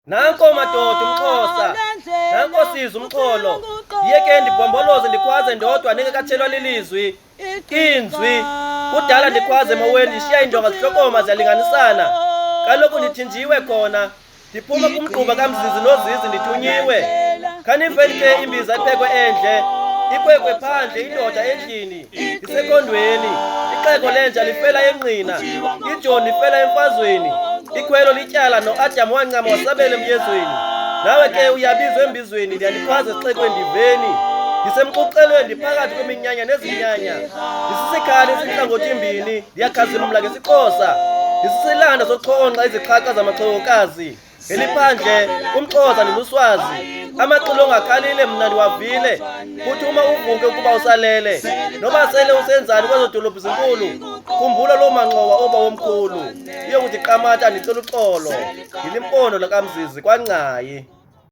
Nanko madoda umXhosa, nanko siza umxholo. Ndiye ke ndibhomboloze ndikhwaze ndodwa ndingekatshelwa lilizwi. Inzwi. Kudala ndikhwaze emaweni ndishiya iindonga zihlokoma ziyalinganisana. Kaloku ndithinjiwe khona. Ndiphuma kumgquba kaMzizi noZizi ndithunyiwe. Khaniveni ke imbiza iphekwe endle, ikwekwe phandle indoda endlini. Ndisekhondweni, ixhego lenja lifela engqina, ijoni lifela emfazweni, ikhwelo lityala noAdam wancama wasabela emyezweni. Nawe ke uyabizwa embizweni, ndiyanikhwaza esixekweni ndiveni. Ndisemxuxelweni ndiphakathi kweminyanya nezinyanya. Ndisisikhali esintlangothi mbini, ndiyakhazimla ngesiXhosa. Ndisisilanda soxhonxa izixhaxa zamaxhegokazi. Ngeliphandle umXhosa ndiluswazi. Amaxilongo akhalile mna ndiwavile. Futhi uma uvuke ukuba usalele. Noba sele usenzani kwezo dolophu zinkulu, khumbula loo manxowa oba womkhulu. Iyokuthi qamata ndicela uxolo. Ndilimpondo lakaMzizi kwaNgcayi.